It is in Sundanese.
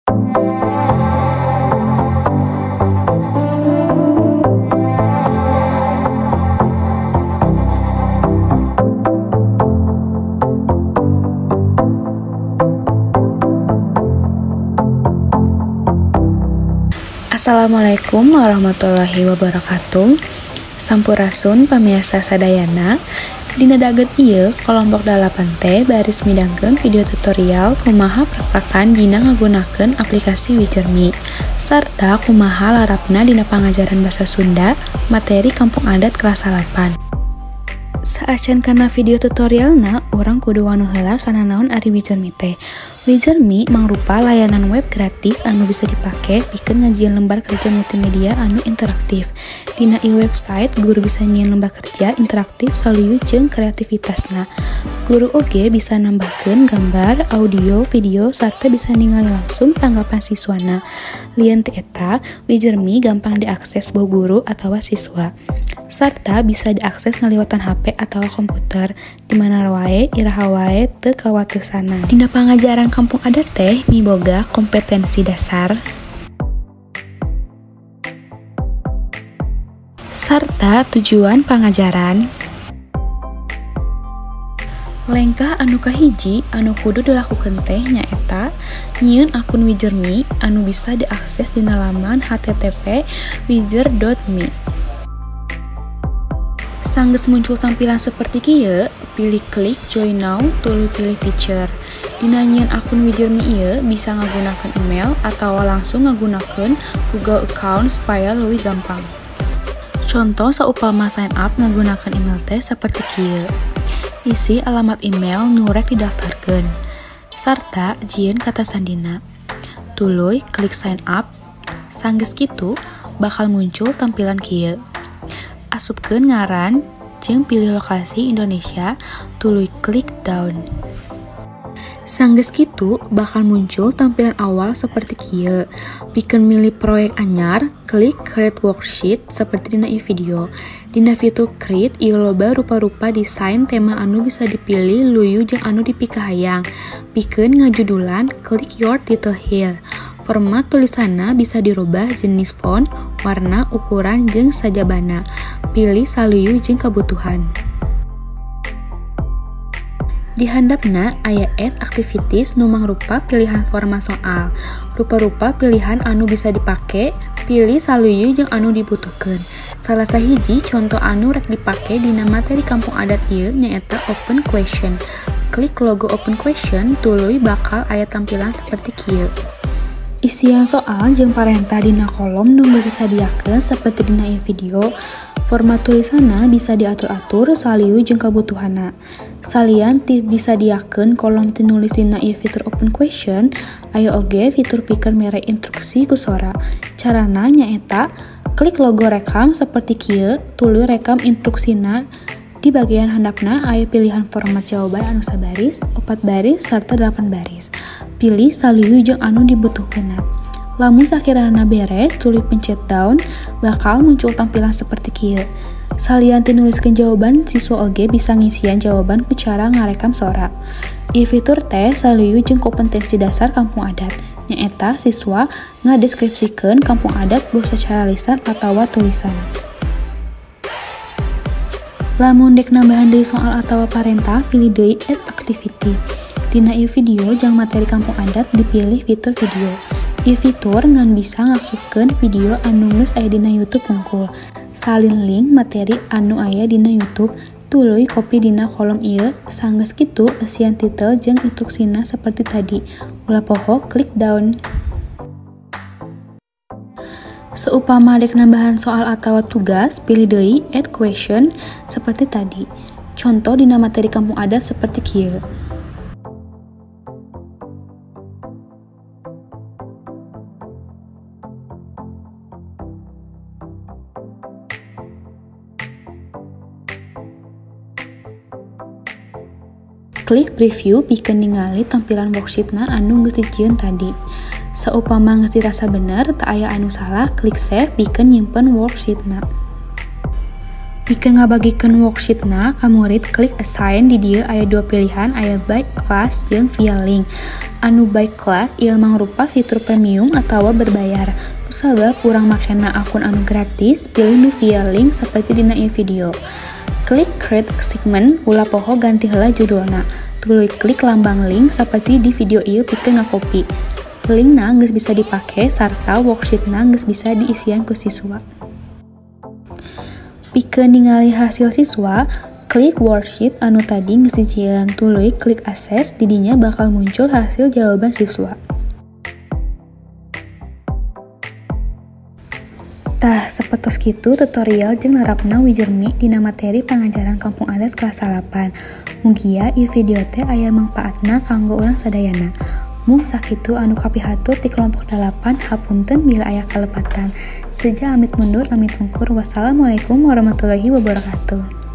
Assalamualaikum warahmatullahi wabarakatuh. Sampurasun pamirsa sadayana. Dina daget ieu kelompok 8T baris midangkeun video tutorial kumaha praktakan dina ngagunakeun aplikasi Wijermi sarta kumaha larapna dina pangajaran basa Sunda materi kampung adat kelas 8. Saacan kana video tutorialna, urang kudu wanu heula kana naon ari Wijermi teh. Wijermi mangrupa layanan web gratis anu bisa dipake pikeun ngajieun lembar kerja multimedia anu interaktif. Dina ieu website, guru bisa nyieun lembar kerja interaktif saluyu jeung kreativitasna. Guru oge bisa nambahkeun gambar, audio, video, sarta bisa ningali langsung tanggapan siswana. Lian ti eta, Wijermi gampang diakses boh guru atawa siswa. Sarta bisa diakses ngaliwatan HP atau komputer di mana wae, iraha wae, teu kawatesana. Dina pangajaran kampung adat teh miboga kompetensi dasar sarta tujuan pangajaran. Lengkah anu kahiji anu kudu dilakukeun teh nyaeta nyieun akun Wijermi anu bisa diakses dina laman http://wijer.me. Sanggeus muncul tampilan seperti kieu, pilih klik join now tuluy pilih teacher. Dina nyieun akun Wijermi ieu bisa ngagunakeun email atawa langsung ngagunakeun Google account supaya leuwih gampang. Contoh saupama sign up ngagunakeun email teh seperti kieu. Isi alamat email nu rek didaftarkeun sarta jieun kata sandina. Tuluy klik sign up. Sanggeus kitu bakal muncul tampilan kieu. Asupkeun ngaran jeung pilih lokasi Indonesia, tuluy klik down. Sanggeus kitu bakal muncul tampilan awal seperti kieu. Pikeun milih proyek anyar, klik create worksheet seperti dina ieu video. Dina fitur create ieu loba rupa-rupa desain tema anu bisa dipilih luyu jeung anu dipikahayang. Pikeun ngajudulan, klik your title here. Format tulisanna bisa dirubah jenis font, warna, ukuran, jeung sajabana. Pilih saluyu jeung kabutuhan. Di handapna aya add activities nu mangrupa pilihan format soal. Rupa-rupa pilihan anu bisa dipake, pilih saluyu jeung anu dibutuhkeun. Salah sahiji contoh anu rek dipake dina materi kampung adat ieu nyaeta open question. Klik logo open question tuluy bakal aya tampilan seperti kieu. Isian soal jeung parentah dina kolom nu geus disadiakeun seperti dina ieu video. Format tulisanna bisa diatur-atur salieu jeung kabutuhanna. Salian ti disadiakeun kolom tinulis dina ieu fitur open question, aya oge fitur pikeun mere instruksi ku sora. Carana nyaeta klik logo rekam seperti kieu, tuluy rekam instruksina. Di bagian handapna aya pilihan format jawaban anu sabaris, 4 baris, sarta 8 baris. Pilih salieu jeung anu dibutuhkeunna. Lamun sakirana beres, tuluy pencet down, bakal muncul tampilan seperti kieu. Salian ti nuliskeun jawaban, siswa oge bisa ngisian jawaban ku cara ngarekam sora. Ieu fitur teh salieu jeung kompetensi dasar kampung adat, nyaeta siswa ngadeskripsikeun kampung adat boh secara lisan atawa tulisan. Lamun dek nambahan deui soal atawa parentah, pilih deui add activity. Dina ieu video jang materi kampung adat dipilih fitur video. Ieu fitur ngan bisa ngasupkeun video anu geus aya dina YouTube hungkul. Salin link materi anu aya dina YouTube, tuluy copy dina kolom ieu, sanggeus kitu eusian titel jeung instruksina seperti tadi. Ulah poho klik down. Seupama dek nambahan soal atawa tugas, pilih deui add question seperti tadi. Contoh dina materi kampung adat seperti kieu. Klik preview pikeun ningali tampilan worksheetna anu geus dijieun tadi. Saupama geus dirasa bener, teu aya anu salah, klik save pikeun nyimpen worksheetna. Pikeun ngabagikeun worksheetna ka murid, klik assign. Di dieu aya dua pilihan, aya by class jeung via link. Anu by class ieu mangrupa fitur premium atawa berbayar. Kusabab urang makena akun anu gratis, pilih nu via link saperti dina ieu video. Klik create assignment, ulah poho ganti heula judulna. Tuluy klik lambang link saperti di video ieu pikeun ngakopi. Linkna geus bisa dipake sarta worksheetna geus bisa diisian ku siswa. Pikeun ningali hasil siswa, klik worksheet anu tadi geus dijieun, tuluy klik akses. Didinya bakal muncul hasil jawaban siswa. Tah, sapertos kitu tutorial jeung nerapna Wijermi dina materi pangajaran Kampung Adat kelas 8. Mugia ieu video teh aya mangpaatna kanggo urang sadayana. Mung sakitu anu kapihatur ti kelompok 8, hapunten bila aya kalepatan. Seja amit mundur, amit mungkur. Wassalamualaikum warahmatullahi wabarakatuh.